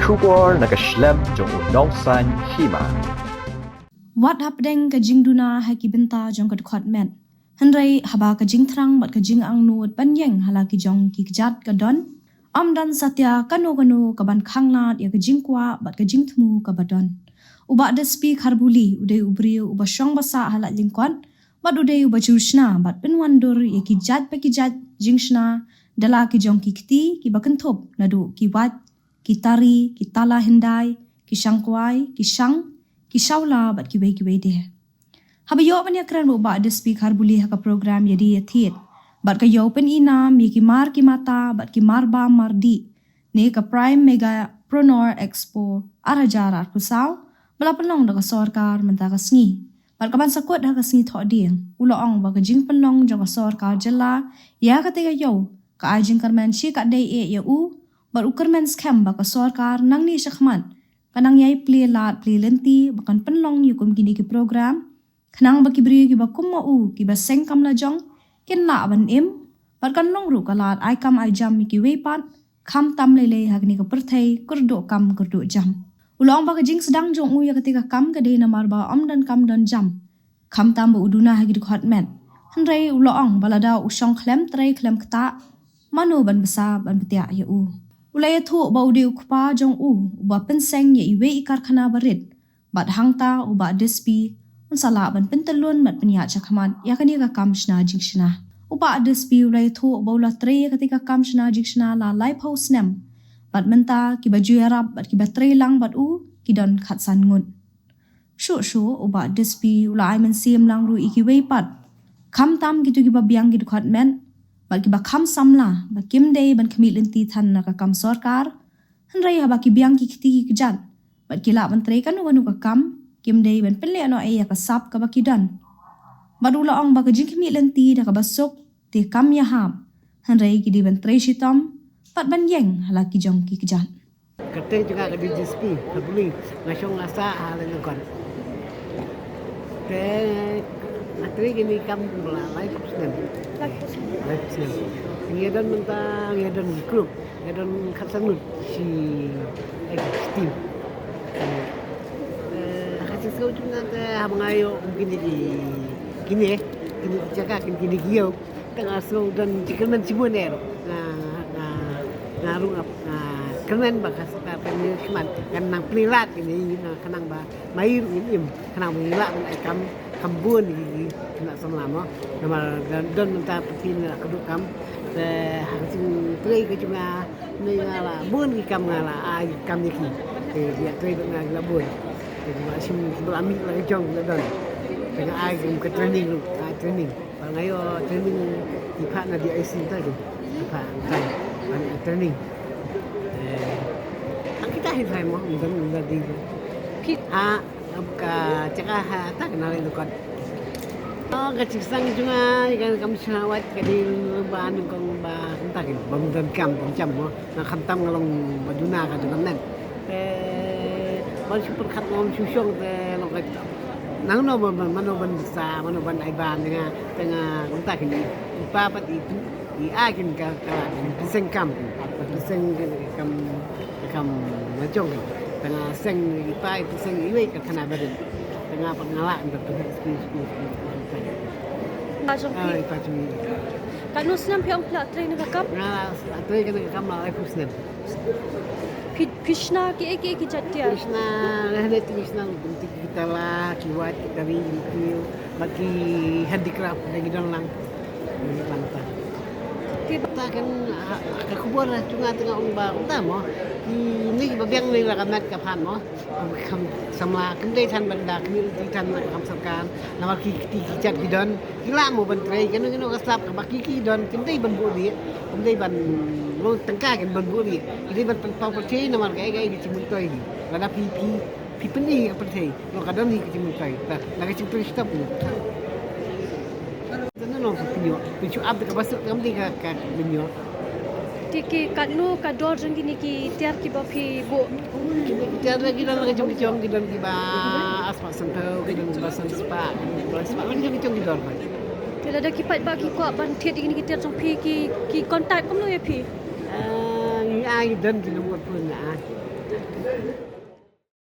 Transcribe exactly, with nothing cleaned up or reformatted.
Khubor na ka shlem jong u nongsan hima. Wat hapdeng ka jingduna ha ki bynta jong ka dkhot met, hynrei haba ka jingthrang bad ka jingangnud ban ïeng ha la ki jong ki kjat ka don, ym don satia kano kano ka ban khanglad ïa ka jingkwah bad ka jingthmu kaba don. U Bah Despi Kharbuli u dei u briew uba shong ba sah ha la lyngkot, bad u dei uba jur shna bad pynwandur ïa ki jait ba ki jait jingshna da la ki jong ki kti kiba kynthup naduh ki wait, ki tari, ki tala hyndai, ki shangkwai, ki shang, ki shawla bad kiwei kiwei de. Haba ïoh ban ïakren bad u Bah Despi Kharbuli ha ka program Ïadie Ïathied bad ka ïoh pyn-i nam ïa ki mar ki mata bad ki mar bam mar dih ne ka Prime Megapreneur Expo ar hajar arphew saw ba la pynlong da ka sorkar mynta ka sngi. Bad ka ban sa kut ha ka sngi Thohdieng, u la ong ba ka jingpynlong jong ka sorkar jylla ïa kata ka ïew ka ai jingkyrmen shi katdei eh ïa u, bad u kyrmen skhem ba ka sorkar nangne shakhmat kan nang ïai plie lad plie lynti ba kan pynlong ïa kum kine ki program, khnang ba ki briew kiba kum ma u kiba seng kam la jong kin lah ban im bad kan long ruh ka lad ai kam ai jam ïa kiwei pat, khamtam lei lei ha kane ka pyrthei kyrduh kam kyrduh jam. U la ong ba ka jingsdang jong u ïa kata ka kam ka dei namar ba ym don kam don jam, khamtam ba u duna ha ki dkhot met. Hynrei u la ong ba lada u shong khlem trei khlem ktah, mano ban bsa ban btiah ïa u. U la ïathuh ba u dei u kpa jong u uba pynseng ïa iwei i karkhana barit, bad hangta u Bah Despi un sa lah ban pyntyllun bad pynïaid shakhmat ïa kane ka kam shna jingshna. U Bah Despi u la ïathuh ba u la trei ïa kata ka kam shna jingshna la laiphew snem, bad mynta kiba ju ïarap bad kiba trei lang bad u ki don khatsan ngut. Shuh shuh u Bah Despi u la ai mynsiem lang ruh ïa kiwei pat, khamtam kito kiba biang ki dkhot met bad kiba kham samla ba kim dei ban khmih lynti than na ka kam sorkar, hynrei haba ki biang ki kti ki kjat bad ki lah ban trei kano kano ka kam, kim dei ban pynlehnohei ïa ka sap kaba ki don. Bad u la ong ba ka jingkhmih lynti da kaba suk te kam ïahap, hynrei ki dei ban trei shitom bad ban ïeng ha la ki jong ki kjat. Ka kyrteng jong nga ka dei Despi Kharbuli, nga shong nga sah ha Laitumkhrah. Te nga trei kine ki kam ba la laiphew snem. Laiphew snem. Ngi ïa don mynta, ngi ïa don group, ngi ïa don khatsan ngut shi, eh, shi team. Eh, ka jingsngew jong nga te haba nga ïoh kum kine ki, kine, kine ki jaka, kine, kine ki ïew. Te nga sngew don jingkyrmen shibun eh. Nga, nga, nga ruh nga, nga kyrmen ba ka sorkar kan ïa khmat, kan nang plie lad kine, khnang ba ma ngi ruh ngin im, khnang ba ngin lah ban ai kam, kam bun ïa ki khynnah samla mo. Namar don, don mynta pyrthei ngi la kdup kam. Te ha ka jingtrei ka jong nga, ne nga la bun ki kam nga la ai kam ïa ki. Te ïa trei bad nga ki la bun. Te ki ba shim ki ba la mih la ka jong ki la don. Te nga ai kum ka training ruh, nga ai training. Ba nga ïoh training i phah na D I C ta ki. I phah ta ban training. Eh, ang kita hi thai mo, ndan ndan di. Phi- Ha, ka jaka ha ta ka na Laitumkhrah. Oh, ka jingsang jong nga, ka kam shna wait ka dei ba nyngkong ba, ta ki, bym don kam, bym jam mo. Nga khamtam nga long ba duna ka jong ka net. Te ban shu pyrkhat, ban shu shong te long ka, nangno ban, ban, mano ban bsa, mano ban ai ban nga, te nga kumta kine. I pa pat i tu, i a kin ka, ka la kin pynshong kam. Pynshong kam, kam la jong. Te nga seng i pa i pynshong iwei i karkhana barit. Te nga pat nga la kin pynshong. Nga jong phi. Ah, i pa jong i. Katno snem phi ong phi la trei na ka kam? Nga la trei na ka kam la laiphew snem. Phi, phi shna kiei kiei ki jait tiar? Phi shna, nga hynrei phi shna, phi tala, ki wait, ki tari, ki kiew, bad ki handicraft, da ki don lang. Ki don lang ta. Ki ta kan, ha, ka khubor jong nga tang ong ba, ta mo. Kine kiba biang ne la ka met ka phad mo. Kam samla, kim dei than ban da, kim dei than na ka kam sorkar. Namar ki, ki, ki jait ki don. Ki lah mo ban trei, kano kano ka sap kaba ki ki don, kim dei ban buh rieh, kim dei ban long tyngka kin ban buh rieh. Ki dei ban pynpaw pyrthei namar kaei kaei ka jingmyntoi hi. Lada phi, phi, phi pyni ka pyrthei, long ka don hi ka jingmyntoi. Te na ka jingtrei stop ni. Te na long phi pynïoh, phi shu ap da kaba suk, kam dei ka, ka pynïoh. Te ki katno ka dor jong kine ki tiar kiba phi buh? Kine ki tiar ki don la ka jong ki jong, ki don kiba arspah sanphew, ki don kiba sanspah, ki don kiba arspah, la ka jong ki jong ki dor. Te lada ki paidbah ki kwah ban thied ïa kine ki tiar jong phi, ki, ki contact kumno ïa phi? Ah, ngi Ai, don ki number phone na ai.